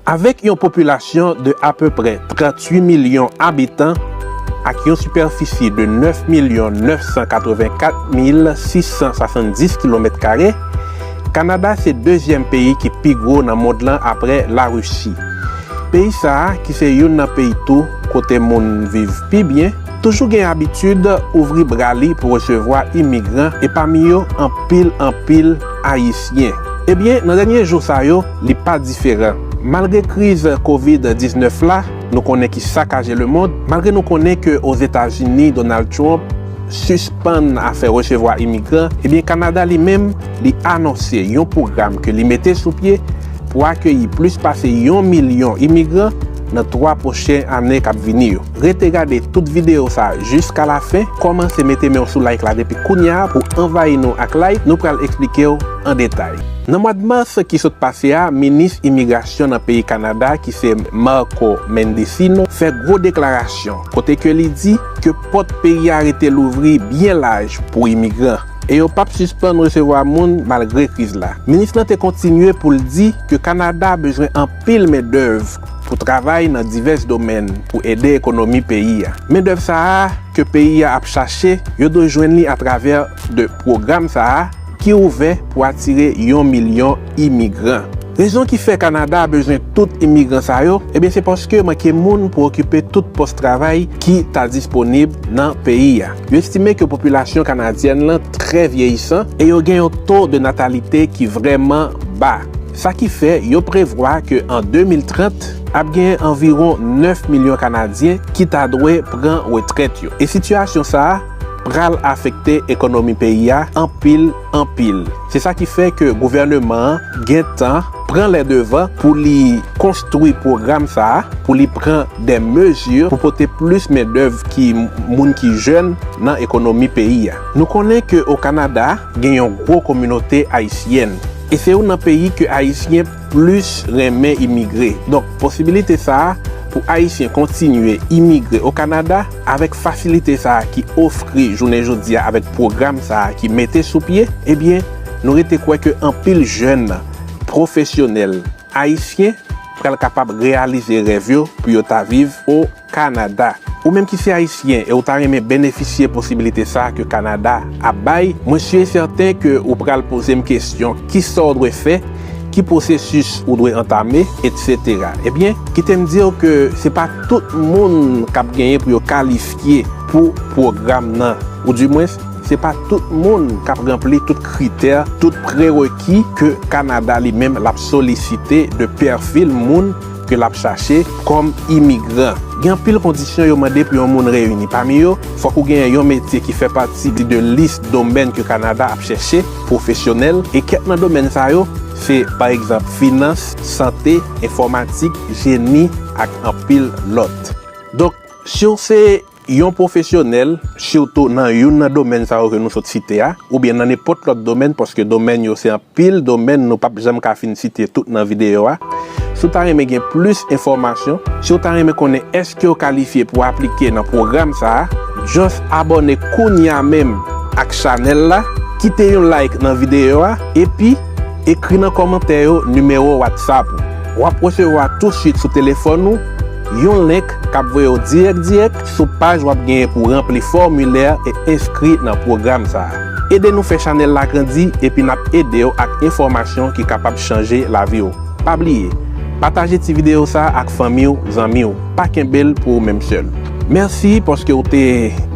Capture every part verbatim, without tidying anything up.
Avèk yon popilasyon de apeprè tranntuit milyon abitan ak yon sipèfisi de nèf milyon nèf san katrevenkat mil sis san swasanndis kilomèt kare, Kanada se dezyèm peyi ki pi gwo nan mond lan apre Larisi. Peyi sa a, ki se youn nan peyi tou kote moun viv pi byen, toujou gen abitid ouvri bra li pou resevwa imigran, e pami yo anpil, anpil Ayisyen. Ebyen, nan dènye jou sa yo, li pa diferan. Malgre kriz kovid diznèf la, nou konnen ki sakaje lemonn, malgre nou konnen ke Ozetazini, Donald Trump sispann afè resevwa imigran, ebyen, Kanada li menm, li anonse yon pwogram ke li mete sou pye pou akeyi plis pase yon milyon imigran nan twa pwochen ane k ap vini yo. Rete gade tout videyo sa a jiska lafen, kòmanse mete men w sou like la depi kounye a pou anvayi nou ak like, nou pral eksplike w an detay. Nan mwa mas ki sot pase a, minis imigrasyon nan peyi Kanada ki se Marco Mendicino fè gwo deklarasyon kote ke li di ke pòt peyi a rete louvri byen laj pou imigran. E yo p ap sispann resevwa moun malgre kriz la. Minis lan te kontinye pou l di ke Kanada bezwen anpil mendèv pou travay nan divès domèn pou ede ekonomi peyi a. Mendèv sa a ke peyi a ap chache, yo dwe jwenn li atravè de pwogram sa a ki ouvè pou atire yon milyon imigran. Rezon ki fè Kanada bezwen tout imigran sa yo, ebyen se paske manke moun pou okipe tout pòs travay ki ta disponib nan peyi a. Yo estime ke popilasyon kanadyèn lan trè vyeyisan e yo gen yon to de natalite ki vrèman ba. Sa ki fè yo prevwa ke an de mil trant, ap gen anviwon nèf milyon Kanadyen ki ta dwe pran retrèt yo. E sitiyasyon sa a pral afekte ekonomi peyi a anpil, anpil. Se sa ki fè ke gouvèneman an gentan pran lè devan pou li konstwi pwogram sa a, pou li pran de mezi pou pote plis mendèv ki moun ki jèn nan ekonomi peyi a. Nou konnen ke o Kanada, gen yon gwo kominote ayisyèn. E se youn nan peyi ke Ayisyen plis renmen imigre. Donk, posibilite sa a pou Ayisyen kontinye imigre o Kanada avèk fasilite sa a ki ofri jounen jodi a avèk pwogram sa a ki mete sou pye, ebyen, nou rete kwè ke anpil jèn pwofesyonèl ayisyen pral kapab reyalize rèv yo pou yo ta viv o Kanada. Ou menm ki se Ayisyen e ou ta renmen benefisye posibilite sa a ke Kanada ap bay, mwen si e sèten ke ou pral poze m kesyon, kisa w dwe fè, ki pwosesis ou dwe antame, etsetera. Ebyen, kite m di w ke se pa tout moun k ap genyen pou yo kalifye pou pwogram nan, oudimwens, se pa tout moun k ap ranpli tout kritè, tout prereki ke Kanada li menm l ap solisite de pèfil moun ke l ap chache kòm imigran. Gen anpil kondisyon yo mande pou yon moun reyini. Pami yo, fòk ou genyen yon metye ki fè pati de lis domèn ke Kanada ap chèche, pwofesyonèl, e kèk nan domèn sa yo, se, pa egzanp, finans, sante, enfòmatik, jeni, ak anpil lòt. Donk, si w se yon pwofesyonèl, sitou nan youn nan domèn sa yo ke nou sot site a, oubyen nan nenpòt lòt domèn, paske domèn yo se anpil domèn, nou p ap janm ka fin site tout nan videyo a. Si w ta renmen gen plis enfòmasyon, si w ta renmen konnen èske w kalifye pou aplike nan pwogram sa a, just abòne kounye a menm ak chanèl la, kite yon like nan videyo a, epi ekri nan kòmantè yo nimewo WhatsApp ou. W ap resevwa tousuit sou telefòn ou yon link k ap voye w dirèk dirèk sou paj w ap genyen pou ranpli fòmilè e enskri nan pwogram sa a. Ede nou fè chanèl la grandi epi n ap ede w ak enfòmasyon ki kapab chanje lavi w. Pa bliye, pataje ti videyo sa a ak fanmi w, zanmi w. Pa kenbe l pou ou menm sèl. Mèsi paske w te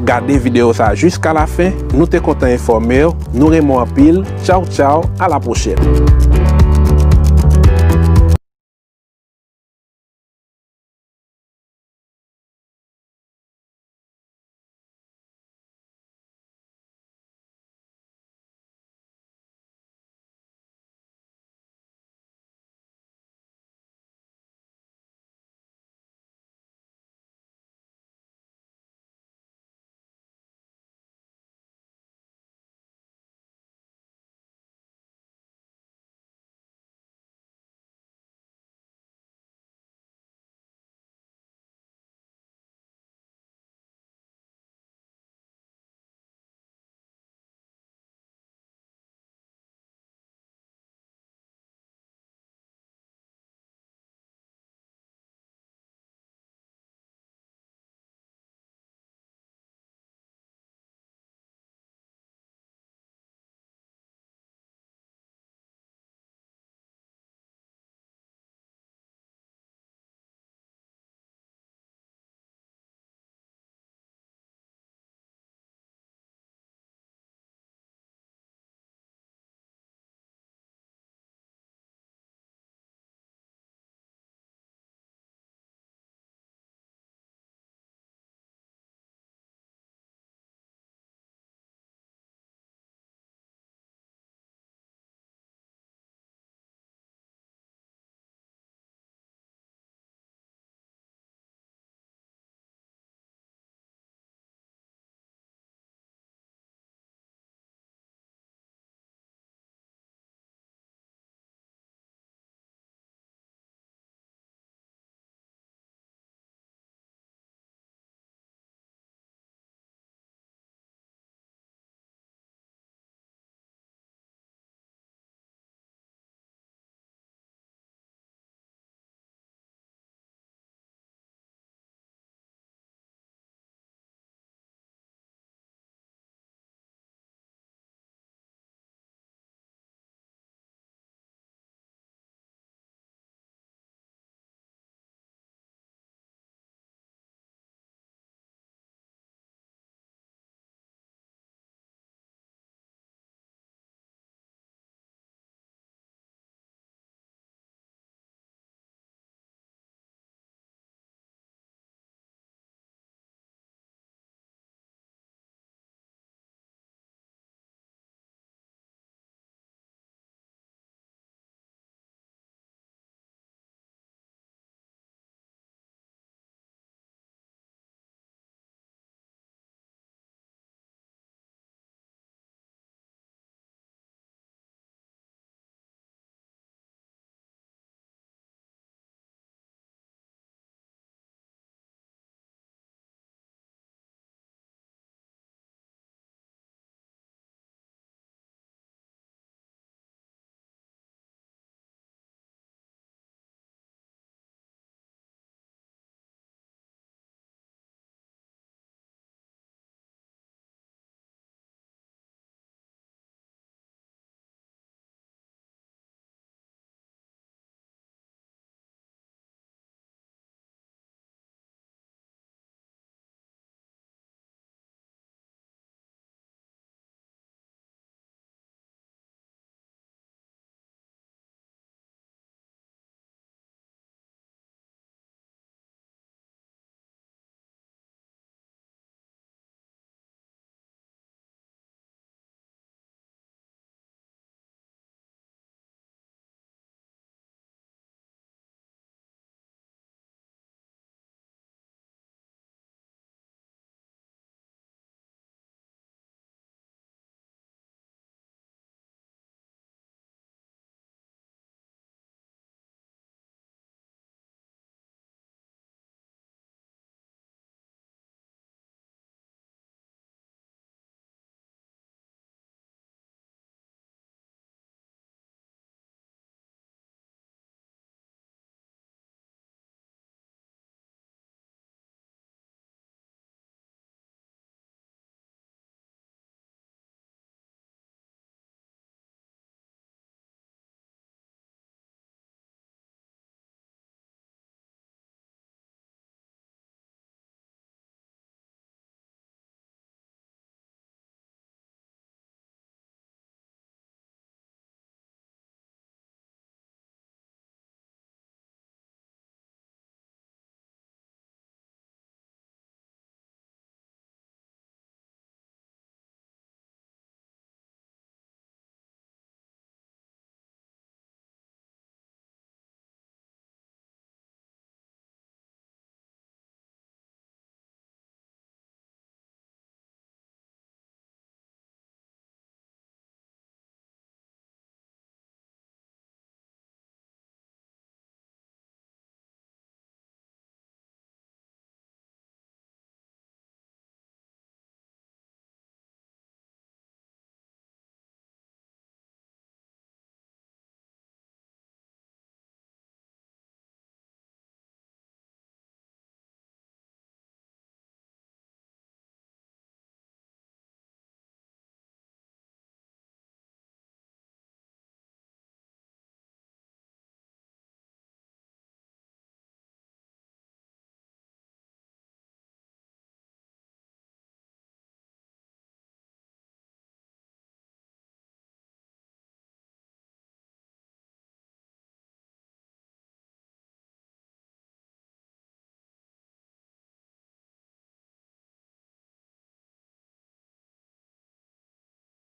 gade videyo sa a jiska lafen. Nou te kontan enfòme w. Nou renmen w anpil. Tchaw, tchaw, a la pwochèn.